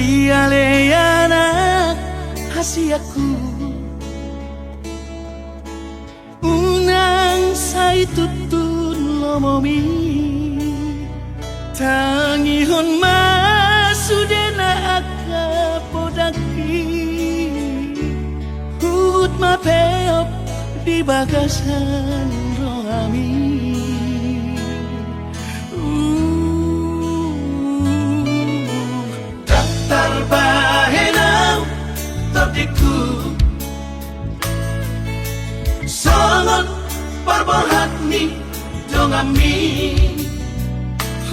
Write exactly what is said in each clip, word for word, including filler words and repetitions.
Ia ale anak hasianku, unang sai tuntun lomomi. Tangihon ma sude na angka podangki, huhut ma peop di bagasan rohami. Uh, ndang tarbahen au tondingku, songon parborhat ni donganmi.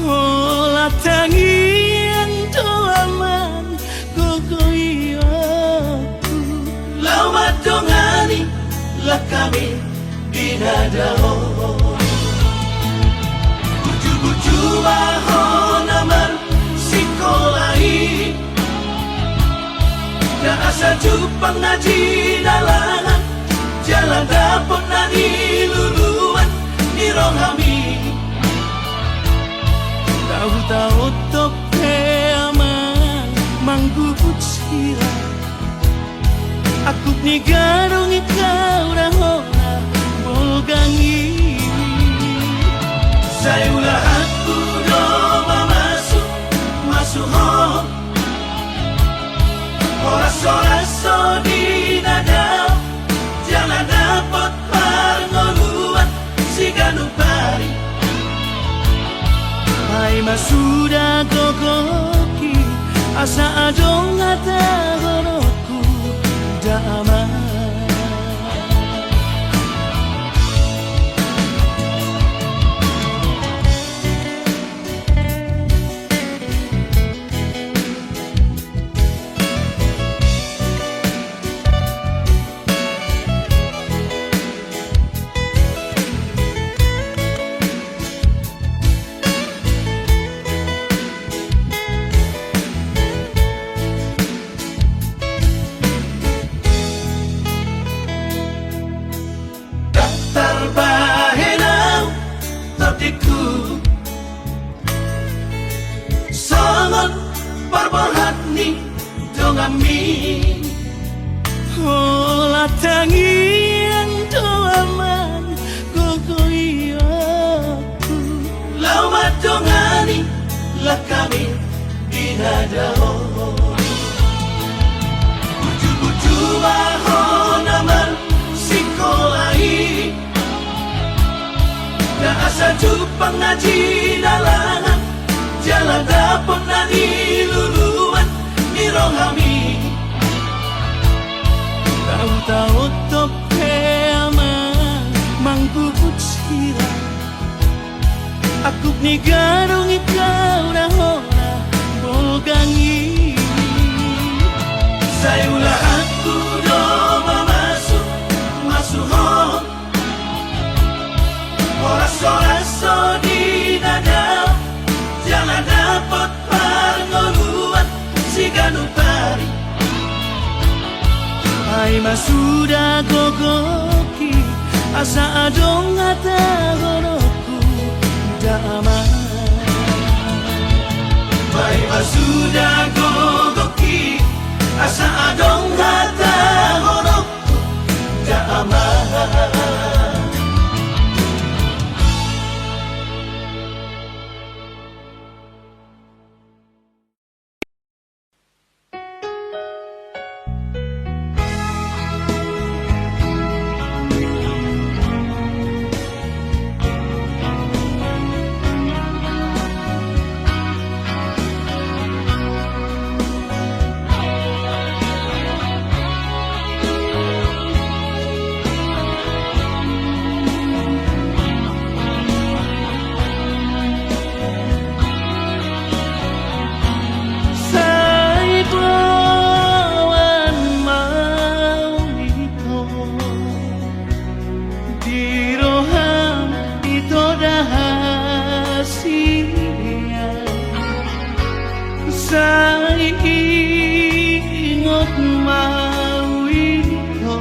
Holan tangiang do amang gogo i oku, laho mandongani langkami di na dao. Buju-buju ma ho na marsikola i, na asa jumpang na di dalangan, jala dapot na niluluan ni rohami. Tahu-tahu tong pe amang manggugut sira, angkup ni gadong i hau na hona bolgang i. Sai ulahanku do mamasu-masu ho, horas-horas ho di na dao, jala dapot parngoluan siganup ari. Ai ma suda gogongki, asa adong hata gogongku da amang. Ndang tarbahen au tondingku, songon parborhat ni donganmi. Holan tangiang do amang gogo i oku, laho mandongani langkami di na dao. Buju-buju ma ho na marsikola i, na asa jumpang na di dalangan, jala dapot na niluluan ni rohami. Tahu-tahu tong pe amang manggugut sira, angkup ni gadong i hau na hona bolgang i. Sai ulahanku do mamasu-masu ho, horas-horas ho di na dao, jala dapot parngoluan siganup ari. Ai ma suda gogongki, asa adong hata gogongku da amang. Ai ma suda gogongki, asa adong hata gogongku da amang. Sai boan ma ito di roham, ito da hasian. Sai ingot ma ito,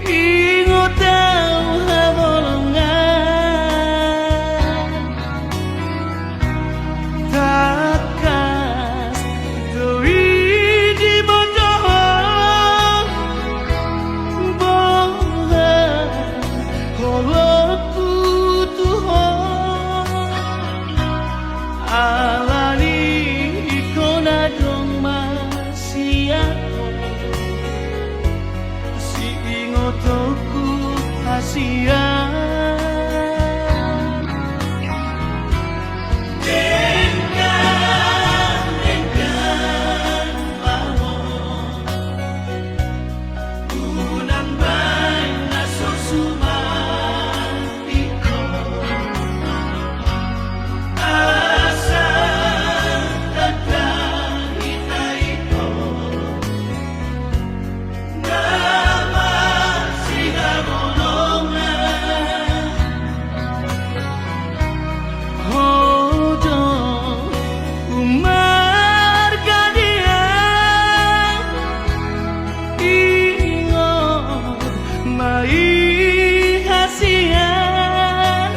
ingot au haholongan. Tangkas sian. Denggan, denggan ma ho, unang baen na so suman i ho. Asa tanda hita i ho. Na masihaholongan. Ho do umargadian, ingot ma i hasian.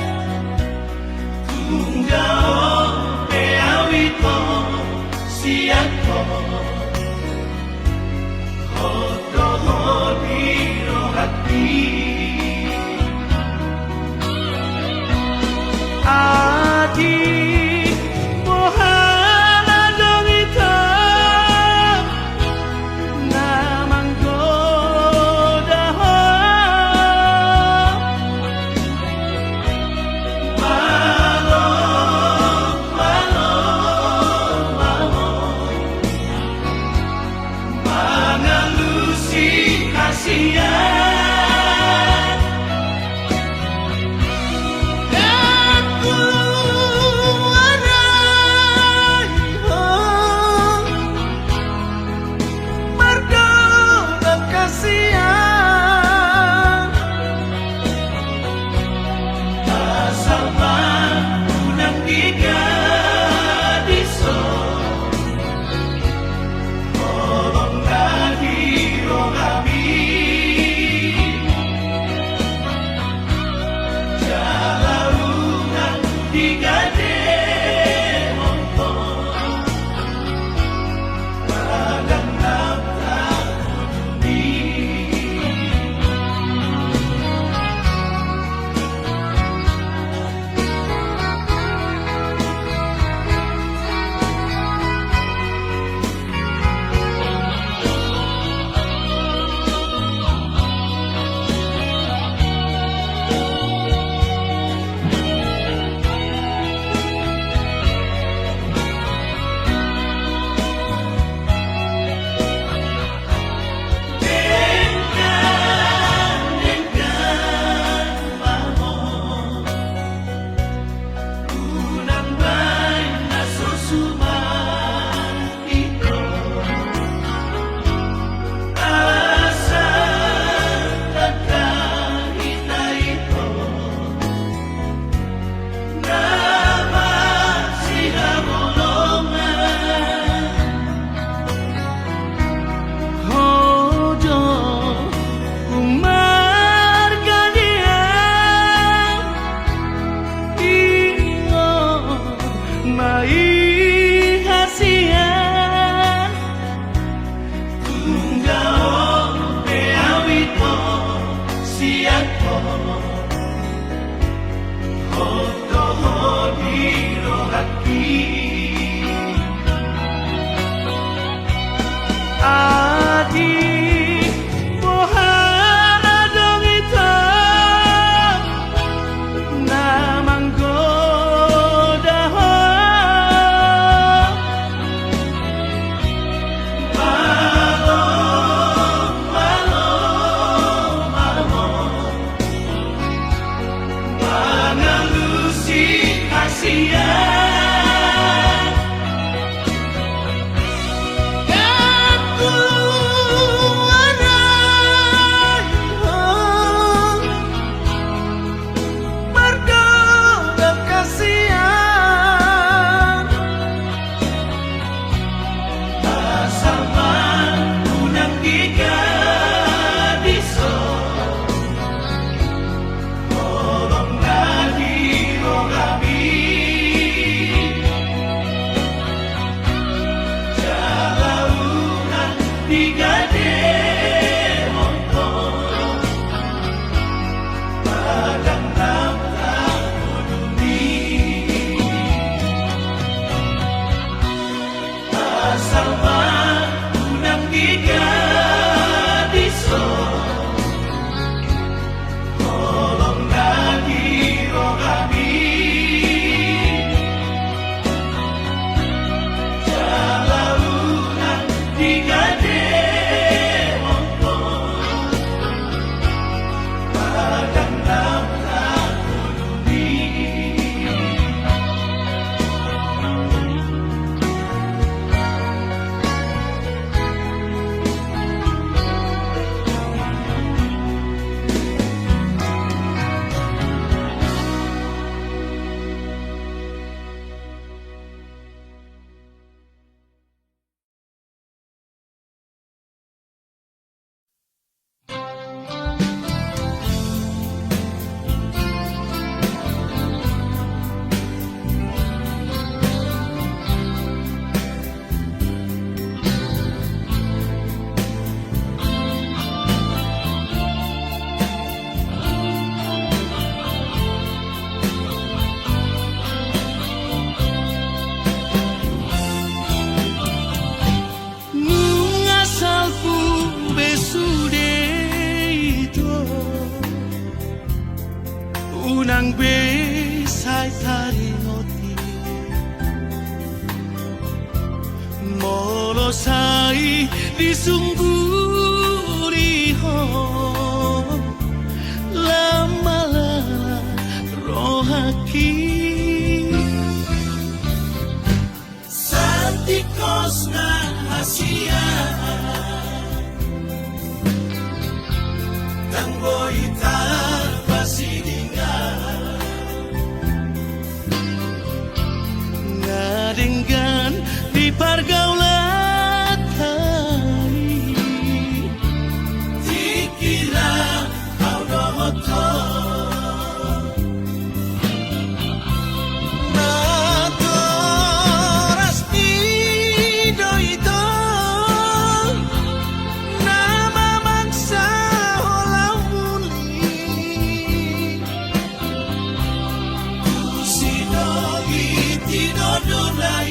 Tung daong pe au i ho sian ho, hot do ho di rohangki. Atik boha na adong i ho, na manggoda ho. Malo, malo, malo, mangalusi hasian. Dang huarai ho mardongan hasian. Asal ma unang digadishon holong na di rohami. Jala unang digadehon ho. Ho do umargadian, ingot ma i hasian. Tung daong pe au i ho sian ho, hot do ho di rohangki. Atik boha na adong i ho, na manggoda ho. Malo, malo, malo, mangalusi hasian. Dang huarai ho mardongan hasian. Asal ma unang digadishon holong na di rohami. Unang be sai taringoti, molo sai disungguli ho, lam malala rohangki. Santikos na hasian, ndang boi tarpasidingan. Nga denggan di pargaulan ta i, tingki ra au dohot ho. Natoras ni do ito na mamangsa ho laho muli. Tusi do i tinodo na i,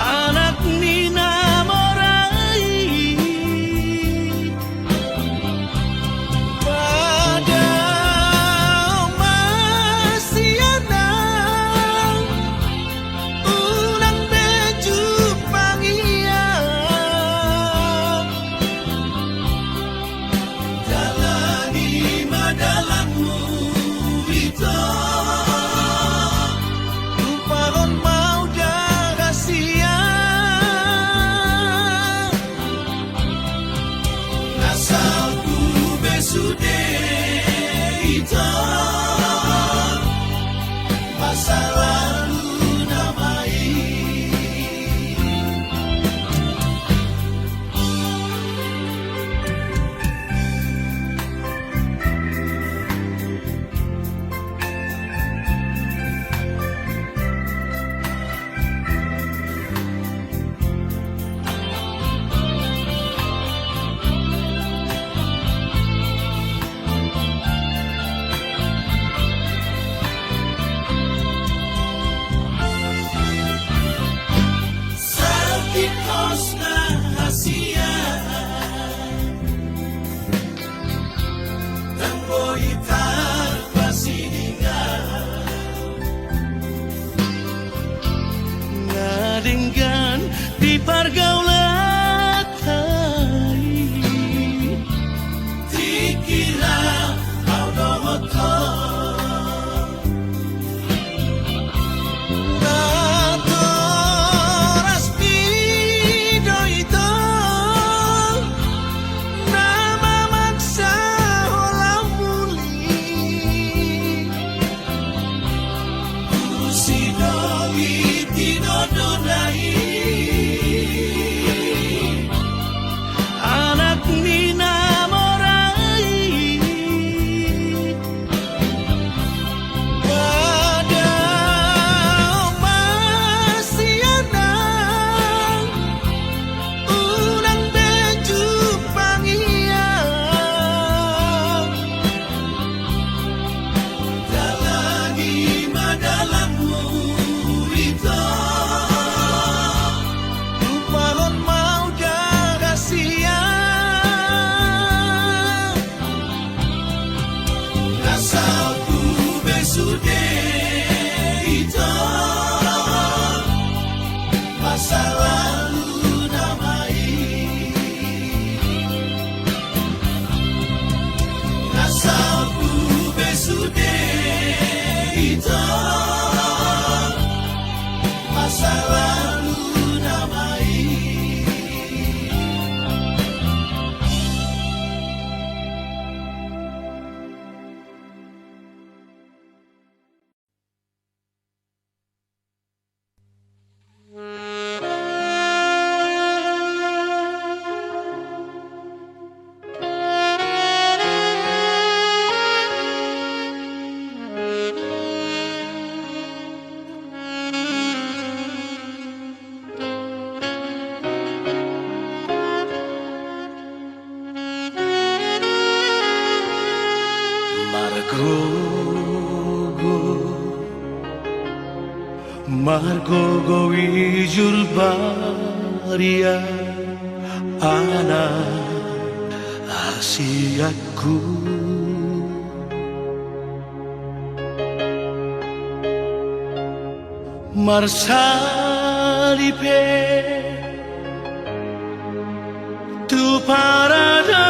anak ni na mora i. Padao ma sian ahu, unang be jumpang ia. Dalani ma dalanmu ito, tumpahon ma uda rasia. Asal hube sude ito, masa lalu nama i. Santikos na hasian, ndang boi tarpasidingan. Nga denggan di pargaulan ta i, tingki ra au dohot ho. Natoras ni do ito na mamangsa ho laho muli. Tusi do i tinodo na i, anak ni na mora i. Padao ma sian ahu, unang be jumpang ia. Dalani ma dalanmu ito, tumpahon ma uda rasia. Asal hube sude ito, masa lalu nama i. Asal hube sude ito, masa lalu nama i. Margogo, margogo i jur baria anak. Siakku marsali pe tu paradongan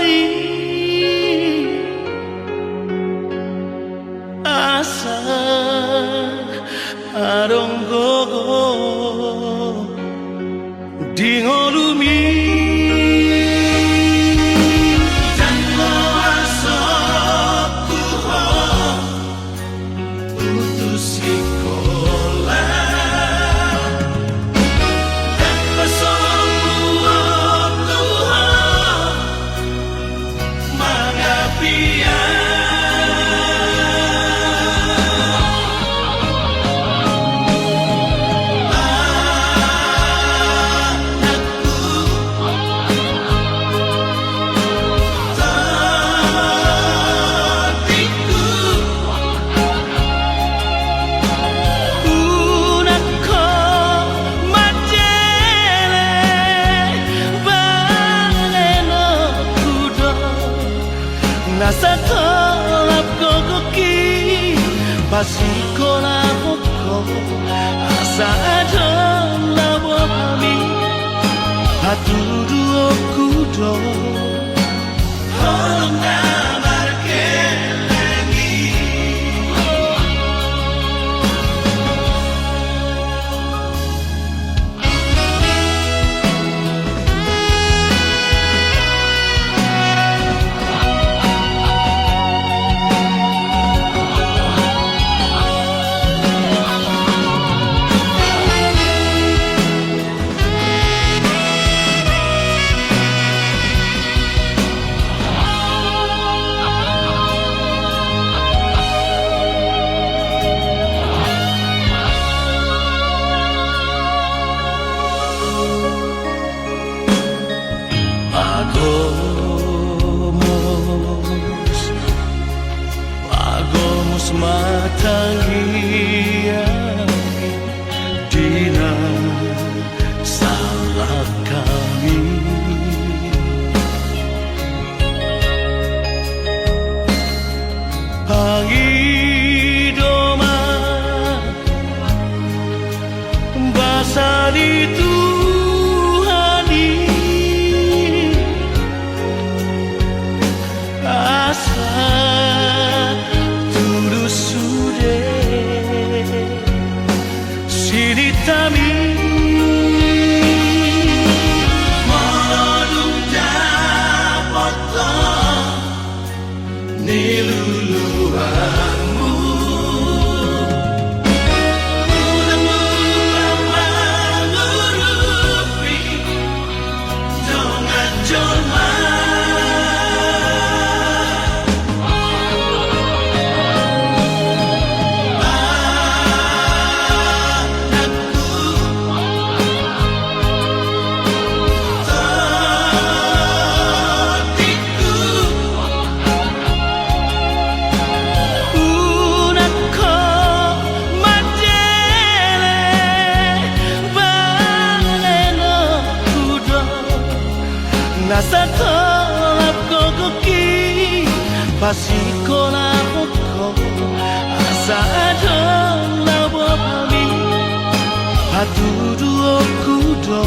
i, asa adong gogo di ngolumi. Ndang loas ho tu ho, putus sikola. Ndang pasombu ho tu ho, mangapian. Anakku, tondingku, unang ho manjele, balenonku do na satolap gogoki, pasikola ho, asa adong labo hami. Hatuduhonku do, holong na markeleng i. Pagomos, pagomos ma tangiang di na salak hami. Pangido ma basa ni Tuhan i, asa tulus sude sinitami. Molo dung dapothon ni luluanmu, unang lupa mangurupi dongan jolma. Anakku, tondingku, unang ho manjele, balenonku do na satolap gogoki, pasikola ho, asa adong labo hami. Hatuduhonku do,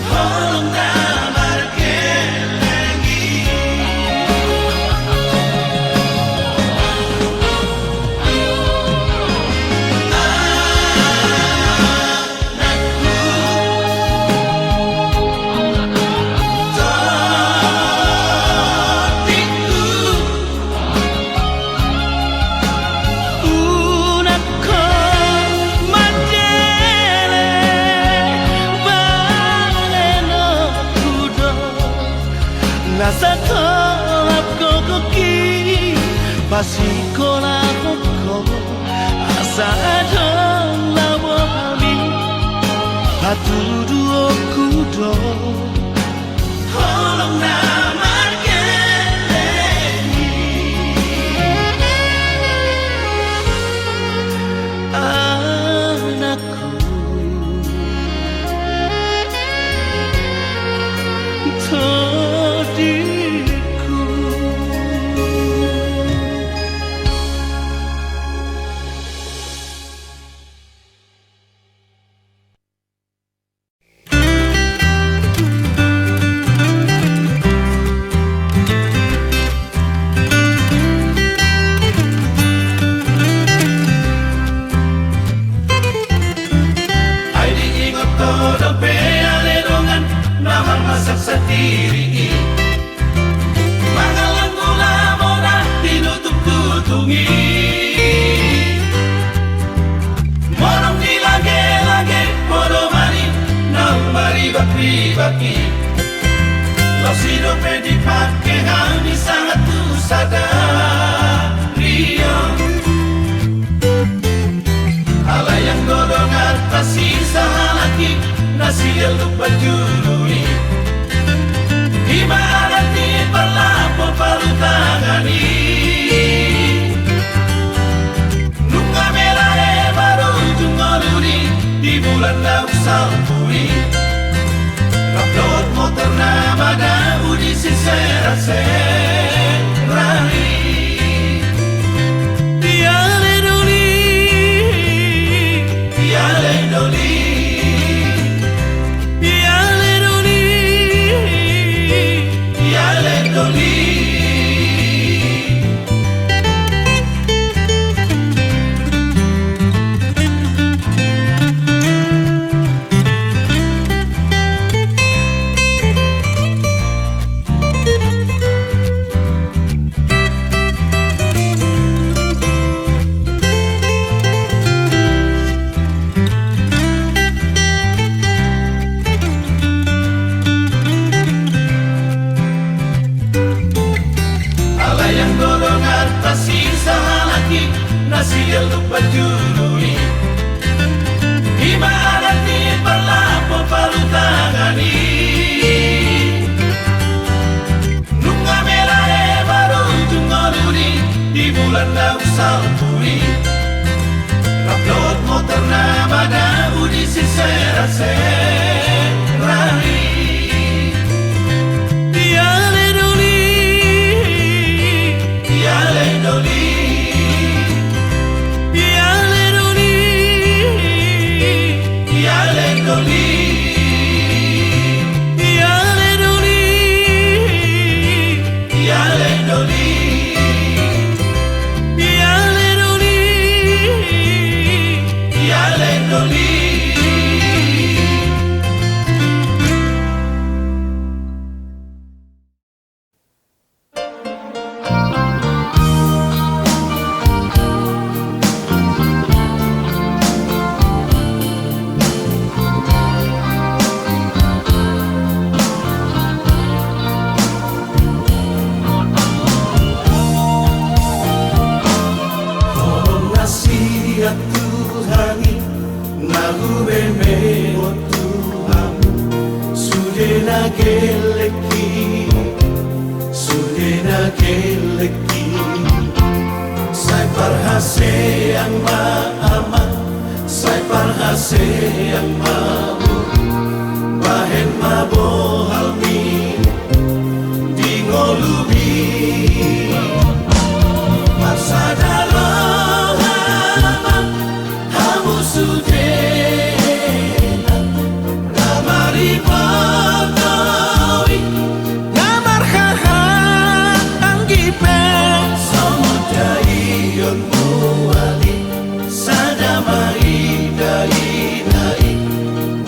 holong na markeleng i. Anakku, tondingku, unang ho manjele, balenonku do na satolap gogoki, pasikola ho, asa adong labo hami. Hatuduhonku do, holong na markeleng i. Anakku, diri i. Mangallang gula mora tinutung-tutung i. Monang di lage-lage podoman i naung maribak-ribak i. Laos i dope dipangke hami sahat tu sadari on. Alai anggo dongan na sisahalak i, na sialduk panjulu i, i ma adat ni parlapo palutangan i. Nunga melae marujung ngolu ni di bulan naung salpu i. Rap dohot motorna madabu di sisera-sera i. Iale doli, iale doli, iale doli, iale doli. Alai anggo dongan na sisahalak i, na sialduk panjulu i, i ma adat ni parlapo palutangan i. Nunga melae marujung ngolu ni di bulan naung salpu i. Rap dohot motorna madabu di sisera-sera i. Iale doli, iale doli, iale doli, iale doli, iale doli, iale doli, iale doli, iale doli. Holong na sian Tuhan i na hubege tu hamu, sude na gellek i, sude na gellek i. Sai parhaseang ma, Amang, sai parhaseang ma hamu, bahen ma bohalmi di ngolumi. Marsada roha ma hamu sudena, na mariboto i, na marhahaanggi pe. So muda i on mual i, sada ma idaina i,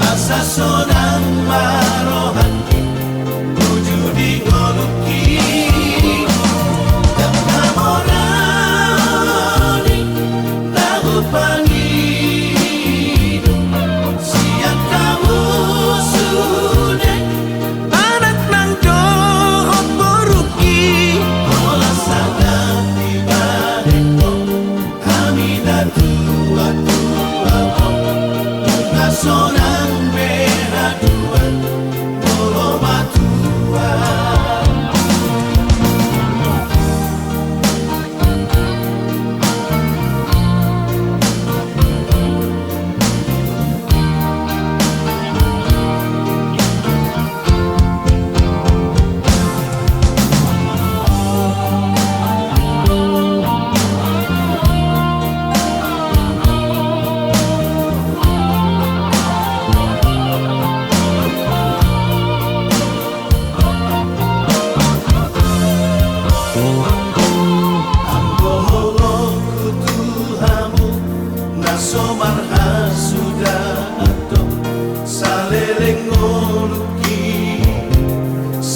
asa sonang ma rohangki, tu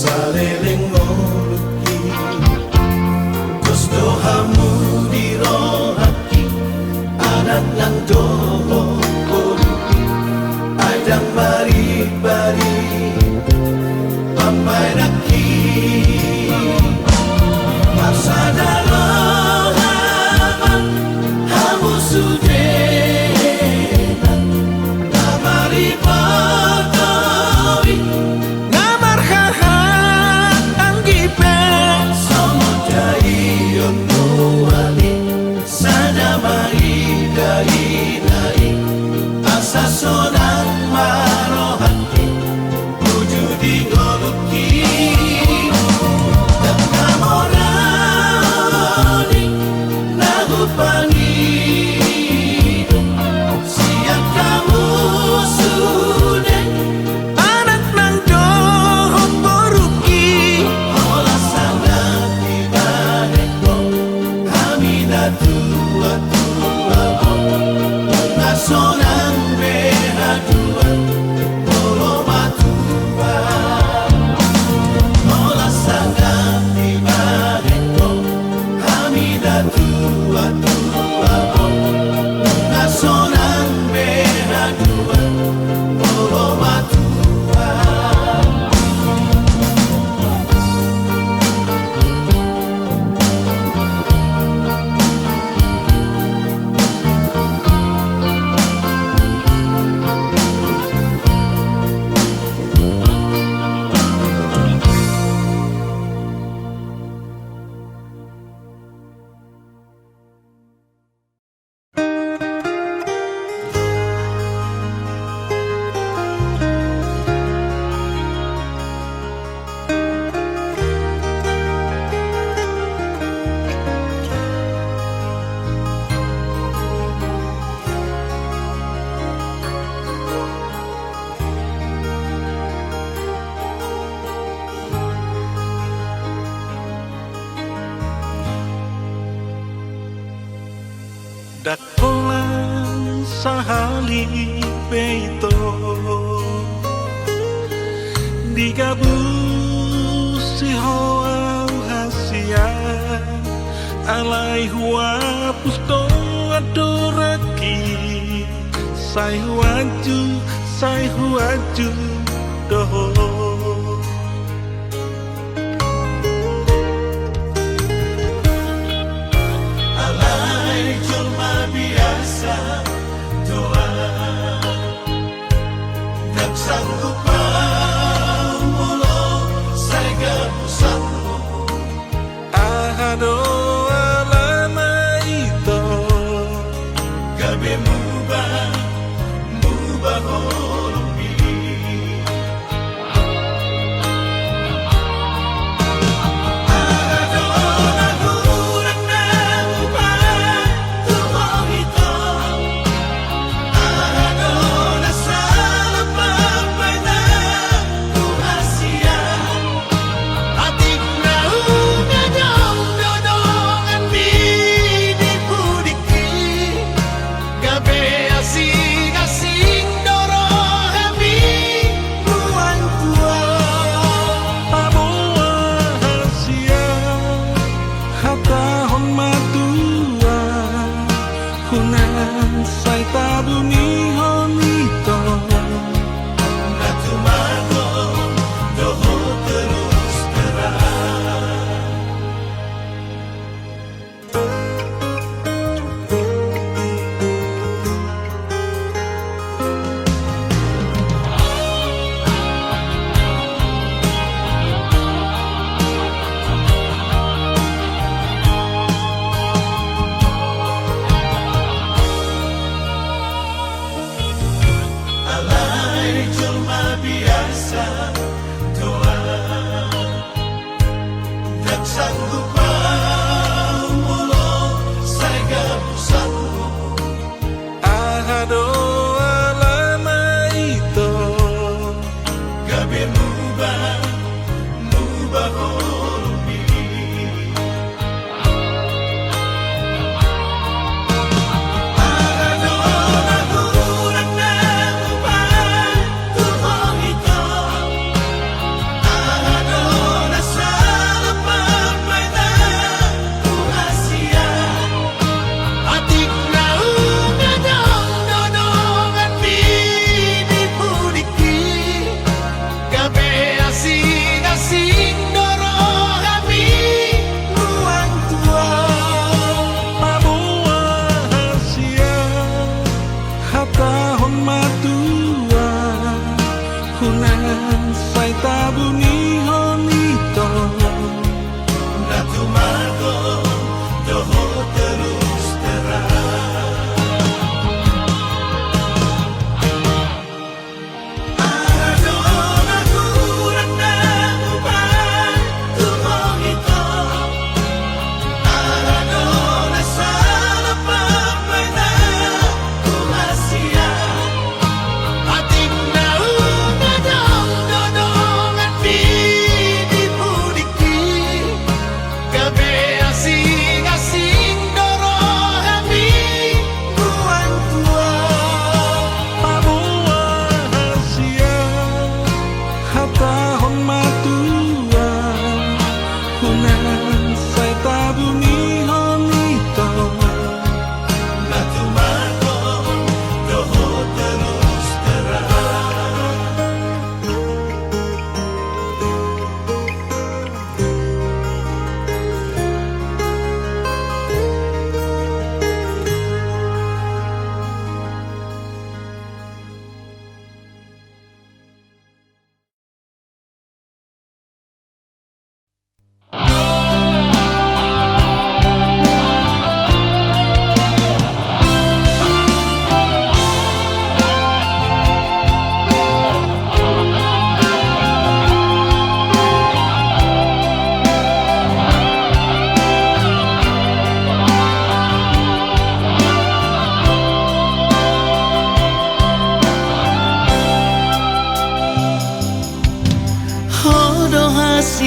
Saleleng ngolungki, tos do hamu di rohangki, anak nang dohot boru, ai ndang maripari pambaenanki. Marsada roha ma hamu sudena, na maripari, na marhahaanggi pe. Songon daion nuaeng, sada ma i dainang i, asa sonang ma rohangki, uju di ngolungki. Ndang na mora i na hupangido sian hamu sude, anak nang dohot borungki. Holan sangap dibahen ho hami na tuatua on, nunga sonang be haduan molo matua. Holan sangap dibahen ho hami na tuatua on, nunga sonang be haduan molo matua. Ndang holan sahali pe ito digabusi ho au hasian, alai huapus do andorangki, sai huanju, sai huanju do ho. Alai jolma biasa do au, ndang sanggup au molo sai gabusan ho. Aha do alana ito? Gabe muba, muba holong i.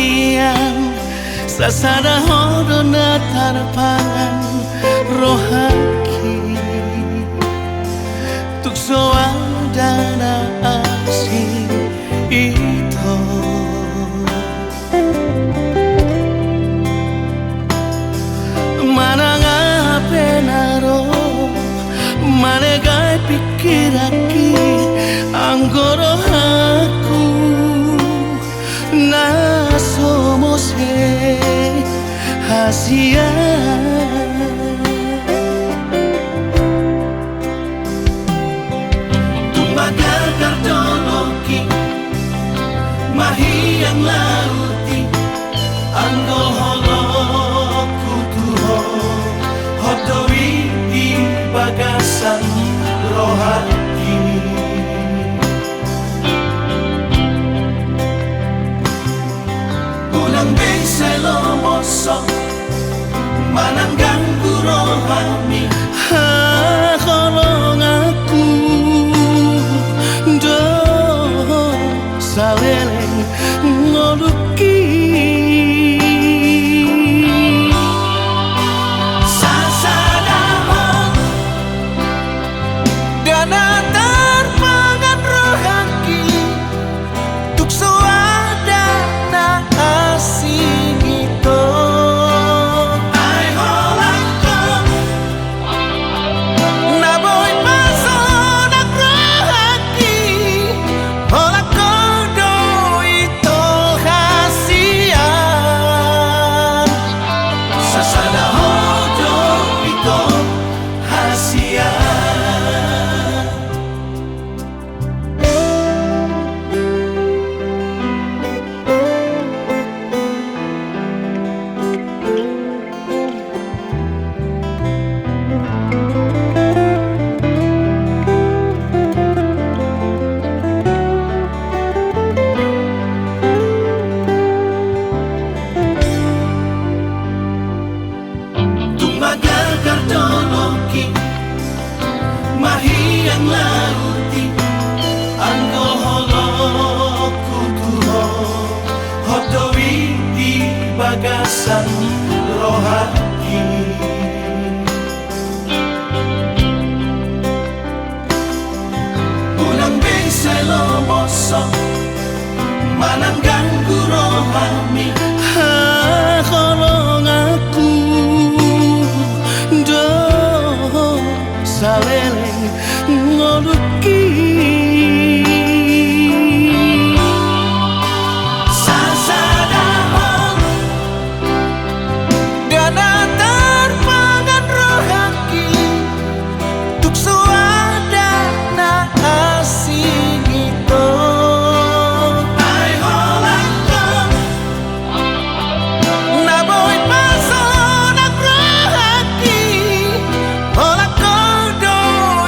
Iang sasada Ho do na tarpangan rohangki, tung so ada na asing ito. Manang aha pe na ro manegai pingkiranki, anggo rohangku na so mose hasian. Tung magargar dolok i, mahiang laut i, anggo holongku tu Ho, Ho do i di bagasan rohangki. Unang be sai lomoshon manang ganggu rohami, haholonganku do saleleng ngolungki. Sasada Ho do na tarpangan rohangki, tung so ada na asing ito. Ai holan Ho na boi pasonang rohangki, holan Ho do ito hasian. Sasada Ho do ito hasian. Tung magargar dolok i, mahiang laut i, anggo holongku tu Ho, Ho do i di bagasan rohangki. Unang be sai lomoshon manang ganggu rohami, haholonganku do saleleng ngolungki. Sasada Ho do na tarpangan rohangki, tung so ada na asing ito. Ai holan Ho na boi pasonang rohangki, holan Ho do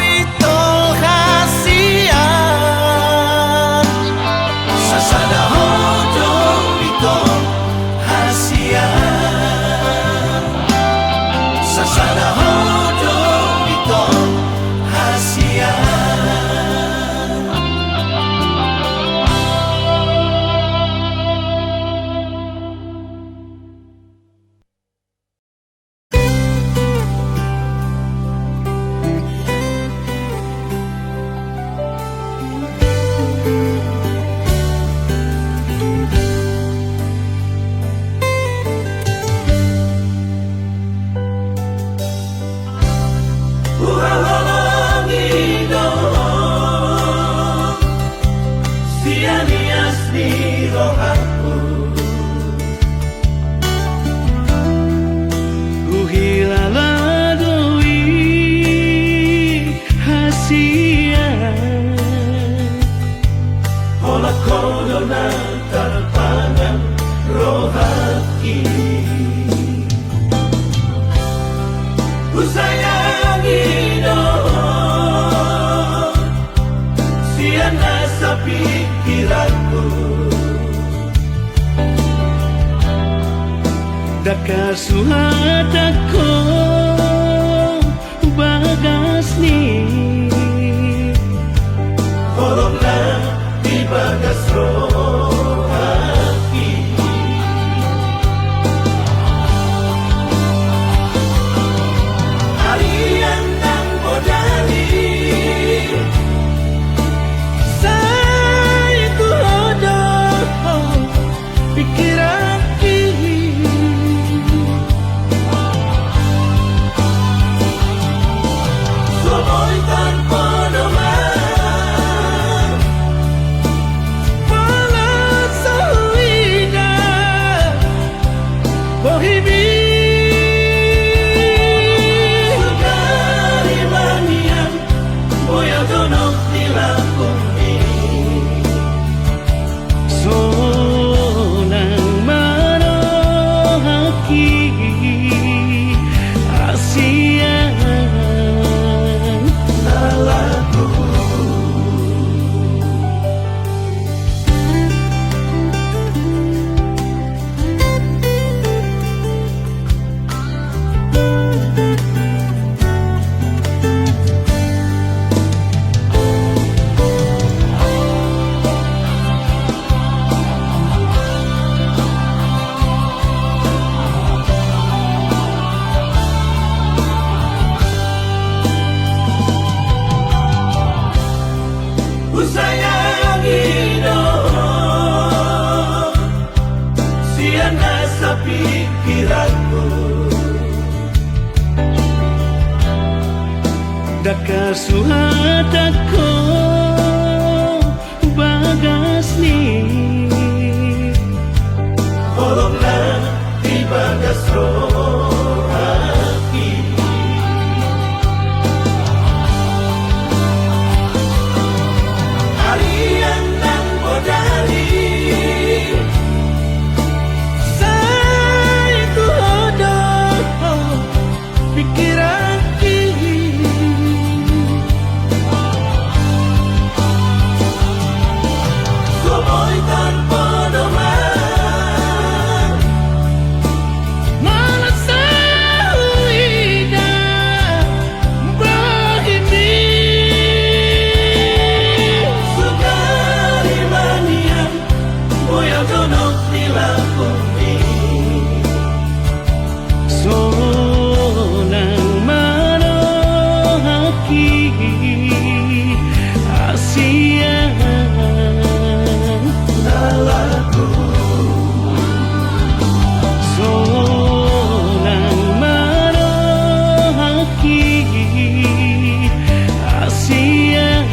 ito hasian. Sasada Ho do ito hasian. Sasada Ho do ito hasian. Huhaholongi do Ho sian ias ni rohangku. Huhilala do i hasian. Holan Ho do na tarpangan rohangki. Husayangi do Ho sian nasa pingkiranku. Ndang hasuhatangko bagas ni holong na di bagas rohangki. Nasa pikiranku. Ndang hasuhatangko bagas ni holong na di bagas rohangki. Arian nang bodari sai tu ho do pikiranki. Ho boi tarpodoman. Molo so huida bohimi. Sukari manian boya donok di lambungmi. Sonang marohaki hasian. Sonang marohaki hasian.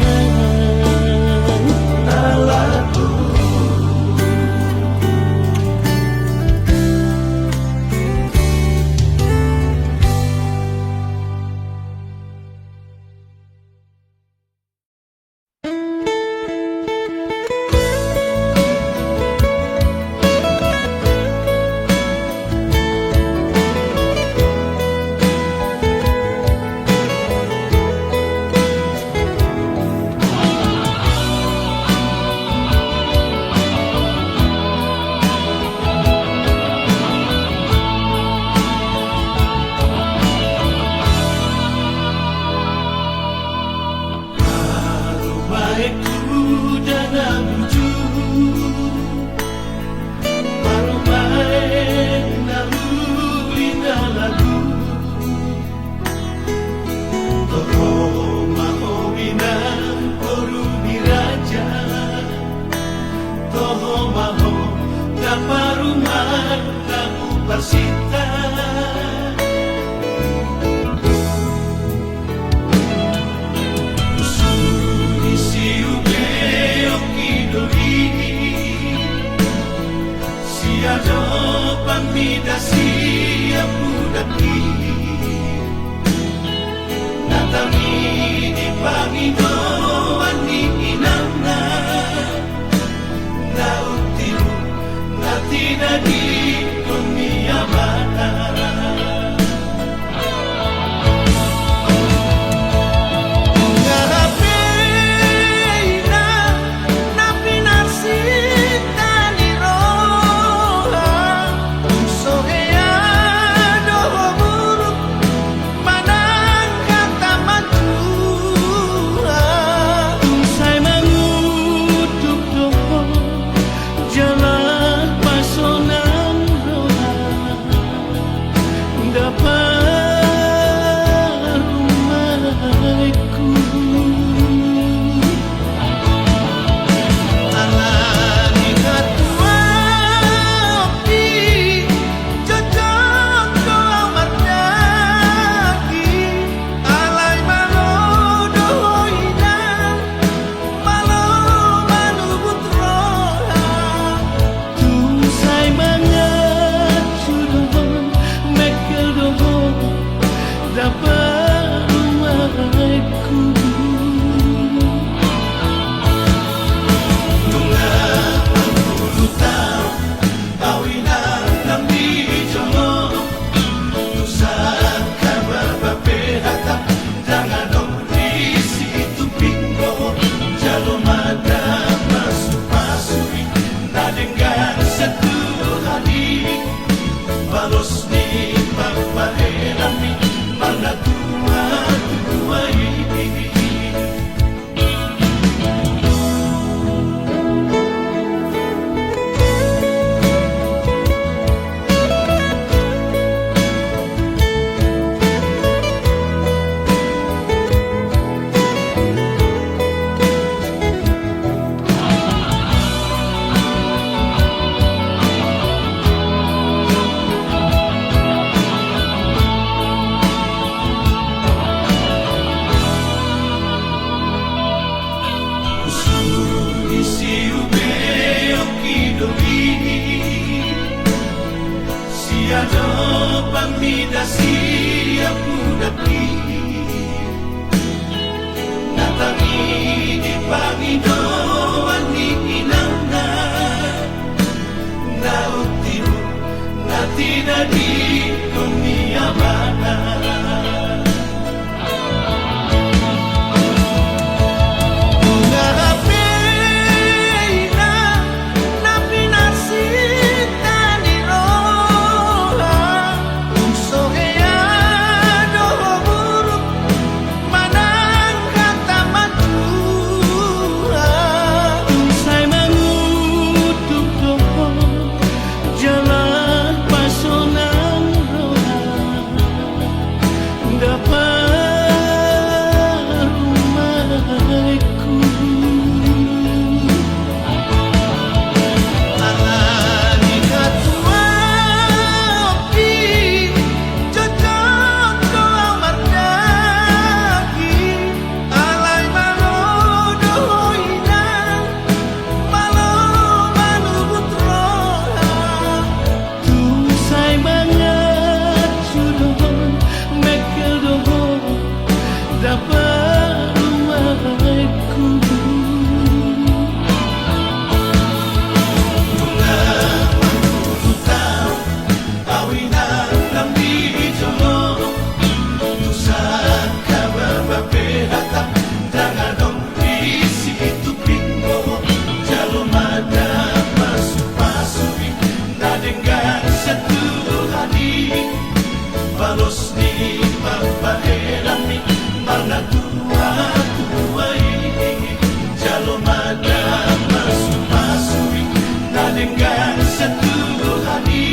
Parumaenku da na bujur, parumaen na uli na lagu. Toho ma ho inang boru ni raja, toho ma ho da parumaen na huparsinta. Sude si ubeok i do i, siadopan mida sian budakki. Na tangihon pangidoan ni inangna, na untiru na tinadingkon ni amana. Nga hape inang na pinarsinta ni roha, so hea do ho buruk manang hata manjual. Tung sai mangutuk do ho jala pasonang roha. Ndang parumaenku. Alani hatuaonki, jongjong do au marnagi. Alai malo do ho inang, malo manubut roha. Tung sai manganju do ho, mengkel do ho, ndang parumaenku. Nunga onom pulu taon au inang nang di jolo. Tung sangkap pe hata ndang adong di situpingko, jalo ma da pasupasu i na denggan sian Tuhan i. Balos ni papaheranmi manang tua tua i. Ia do pamida siap hudapki, na tangi di pangidoan ni inangna, na untiu na tinadingkon ni amana. Nunga hape inang na pinasinta ni roha, tung so hea do ho buruk manang hata matua, tung sai mangutuk do ho jala pasonang roha. Ndang parumaenku. Ala ni hatuaonki, jotjot do au mardaging, alai malo do ho inang, malo manubut roha. Tung sai manganju do ho, mengkel do ho, ndang parumaenku. Nunga mangkutu tau au inang nang di jolo, tu sangkababa pe hata ndang adong. Di situpingmu jalo ma da pasupasu i, na denggan sahat tu hami. Balos ni pambahenanmi marnatua-tua i, jalo ma da pasupasu i, na denggan sahat tu hami.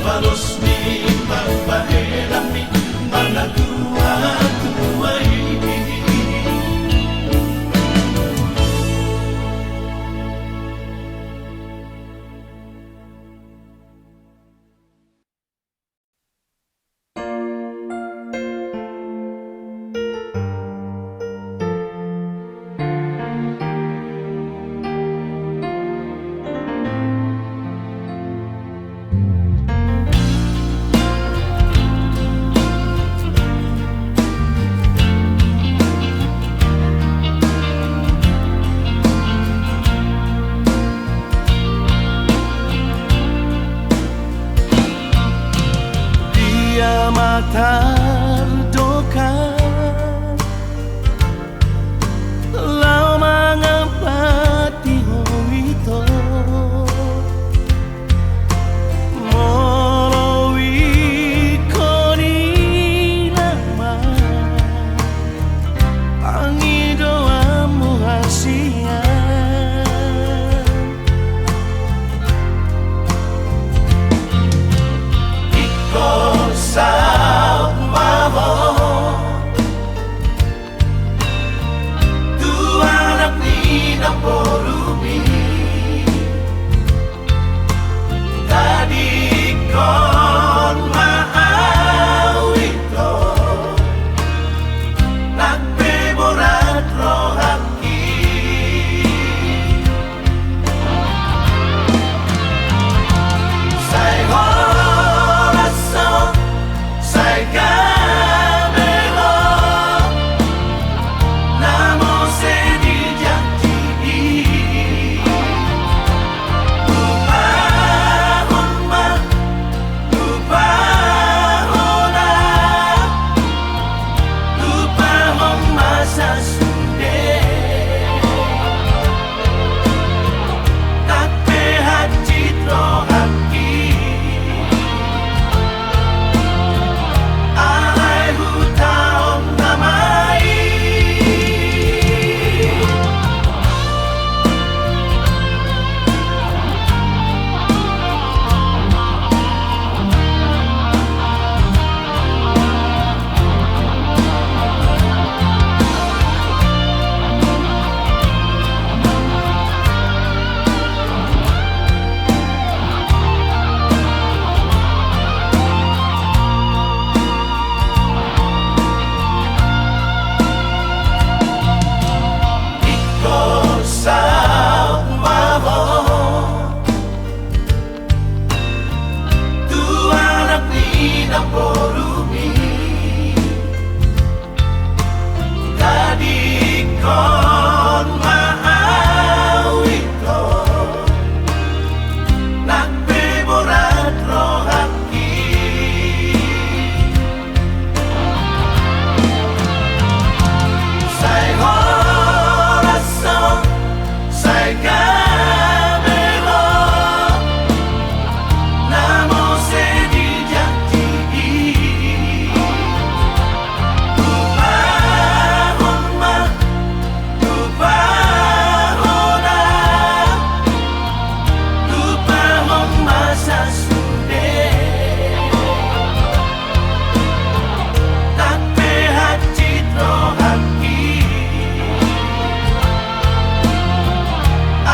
Balos ni pambahenanmi marnatua-tua i. Dia ma tardokar laho mangampati ho ito. Molo ingkon i nama pangidoanmu hasian. Ingkon saut ma Borumi, tadingkon ma au ito, nang pe borat rohangki. Sai horas on, sai gabe ho, na muse dijanji i. Lupahon ma, lupahon au, lupahon ma sasude. Nang pe hansit rohangki,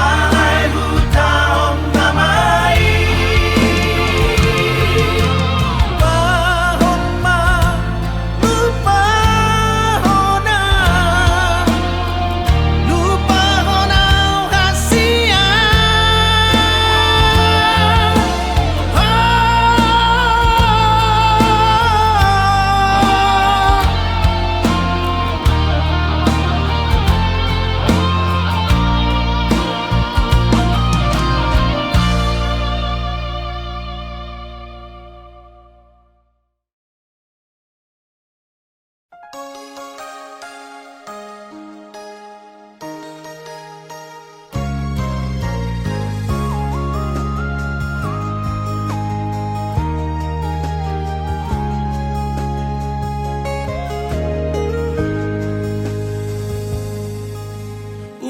alai hutahon nama i. Lupahon ma, lupahon au, lupahon au hasian.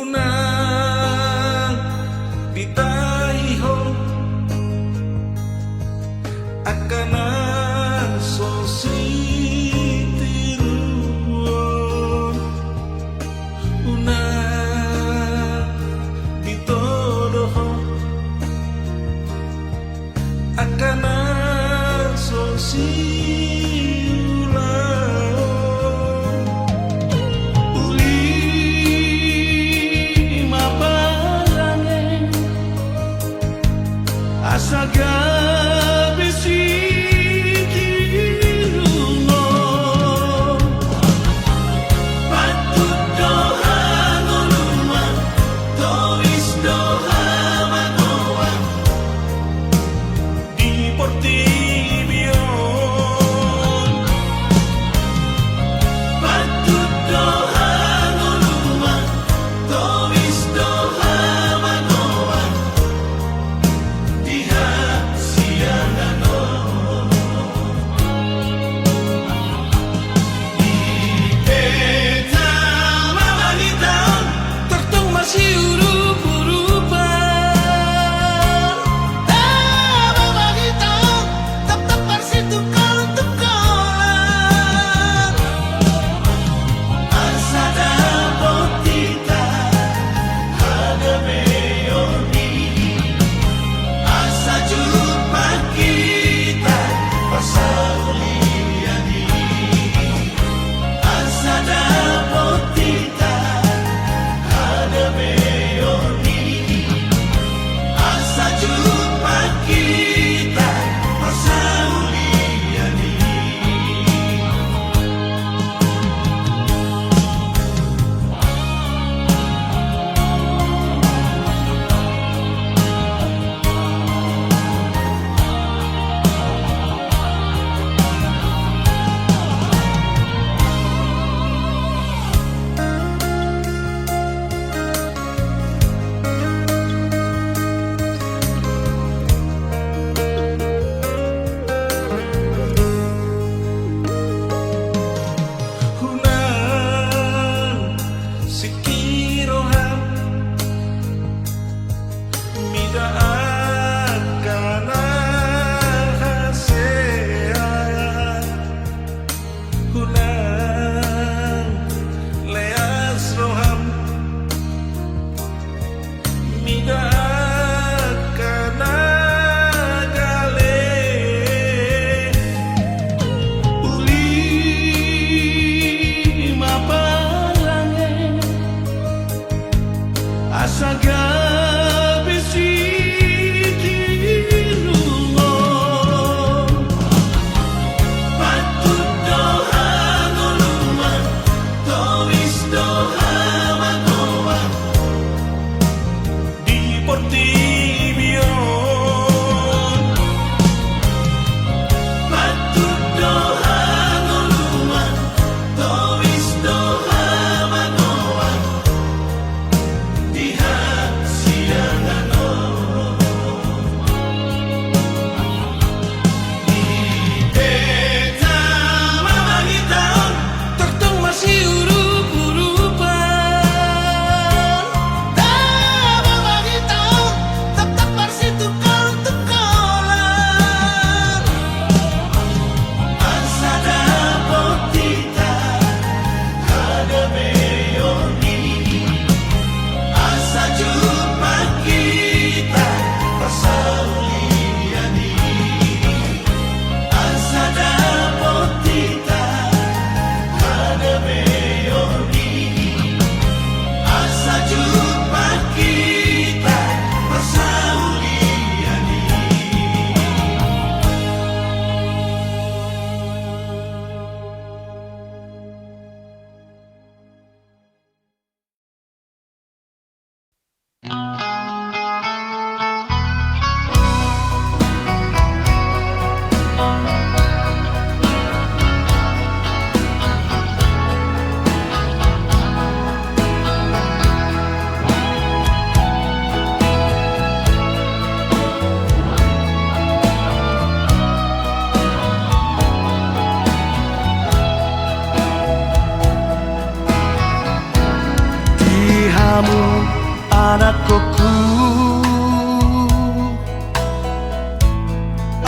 Unang ditahi ho angka na so sitiruon, unang ditodo ho angka na so siulaon. Uli ma parange asa gabe sitiruon. Patut do hangoluan, tois do habagoan di portibi on.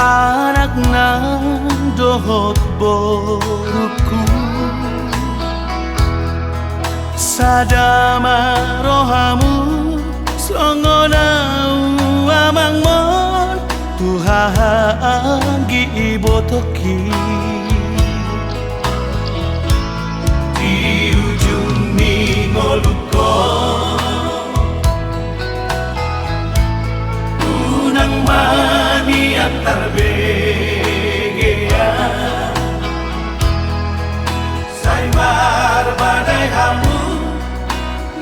Anakna dohot borungku, sada ma rohamu songon au amangmon tu haha anggi ibotongki. Di ujung ni ngolungkon, unang ma nian tarbegean, sai marbadai hamu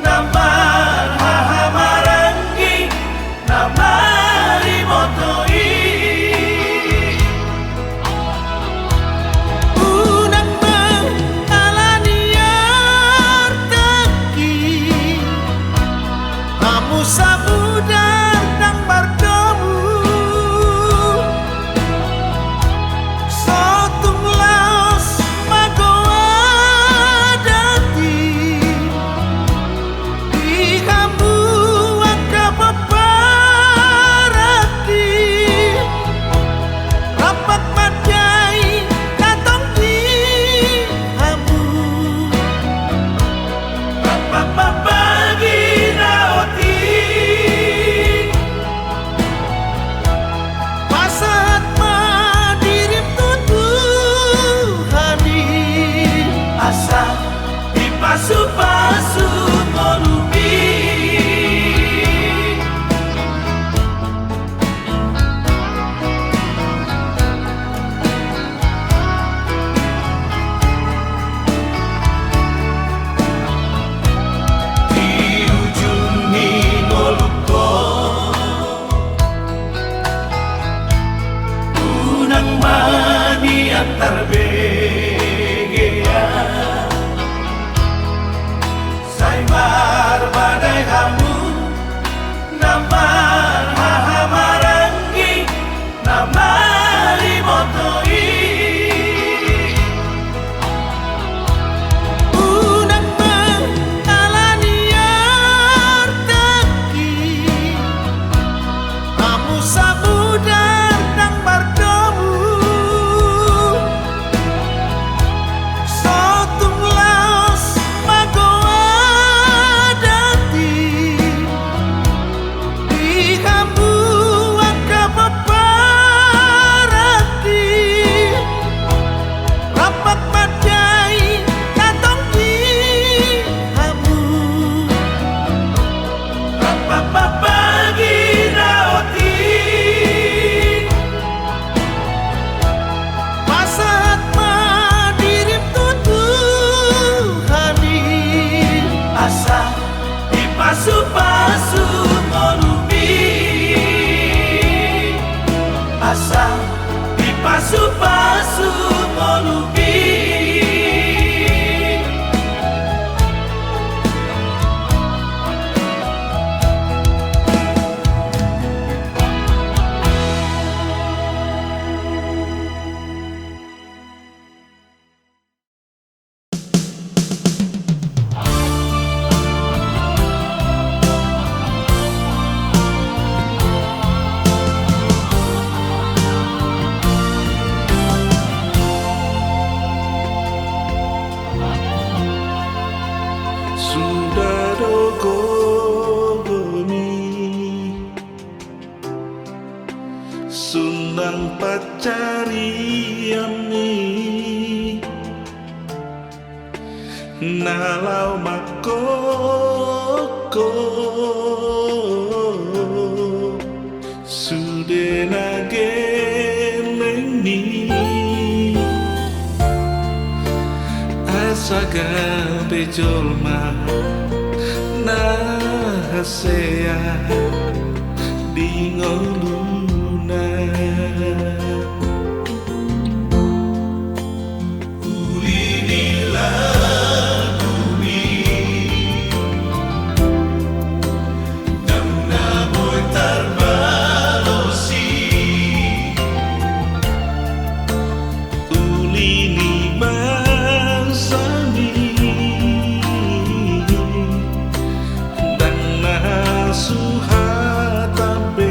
na marhahamaranggi na mariboto i. Unang ma ala ni artangki hamu samudar ndang mardomu. Sotung laos mago adat i di hamu angka pomparanki. Rampak mandai na tong di hamu, rampak mambagi na otik. Pasahat ma dirim tu Tuhan i, asa dipasupasu ngolumi. Di ujung ni ngolungkon, unang ma nian tarbegean, sai marbadai hamu na marhahamaranggi na mariboto i. Unang ma ala ni artangki hamu samudar ndang mardomu. Sotung laos mago adat i di hamu angka pomparanki. Rampak mandai na tong di hamu, rampak mambagi na otik. Pasahat ma dirim tu Tuhan i, asa dipasupasu ngolumi, asa dipasupasu ngolumi. Suda do gogo ni sundang pansarian i, na laho mangkoko sude na gelleng i. Asa gabe jolma na hasea di ngoluna. Uli ni lagu i ndang na boi tarbalosi. Uli ni bangsami ndang na suhatan be.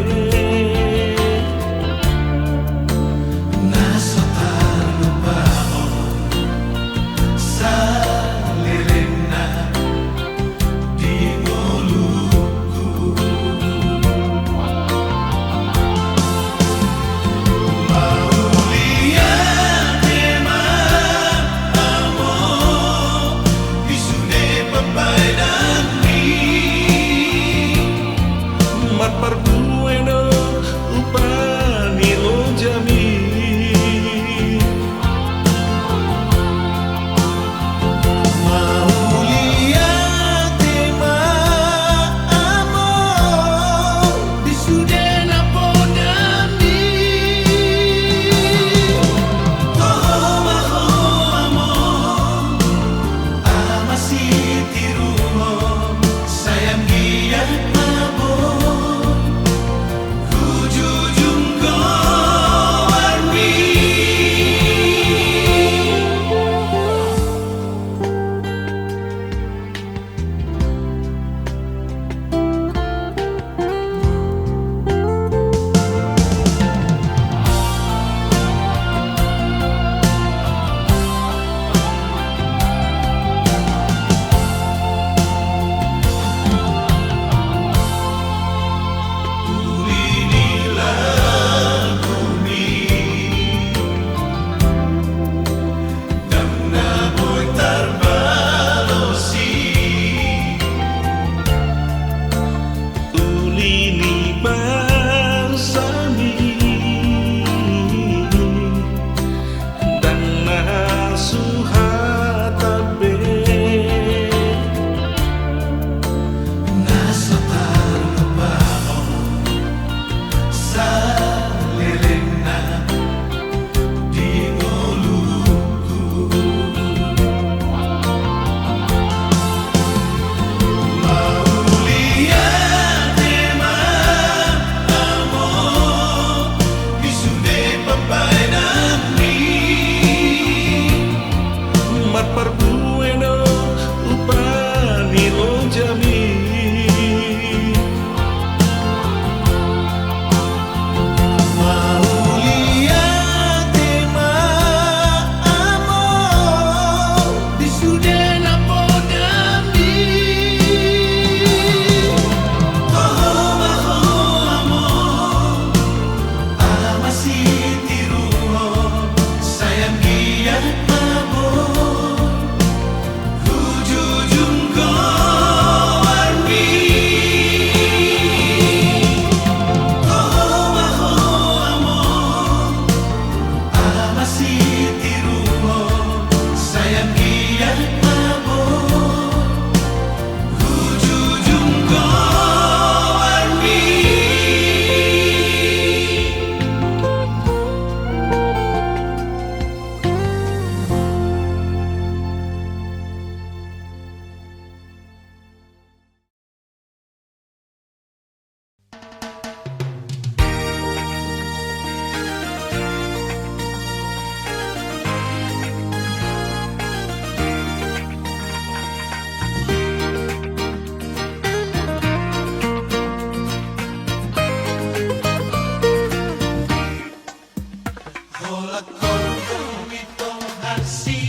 Holan ho do ito hansi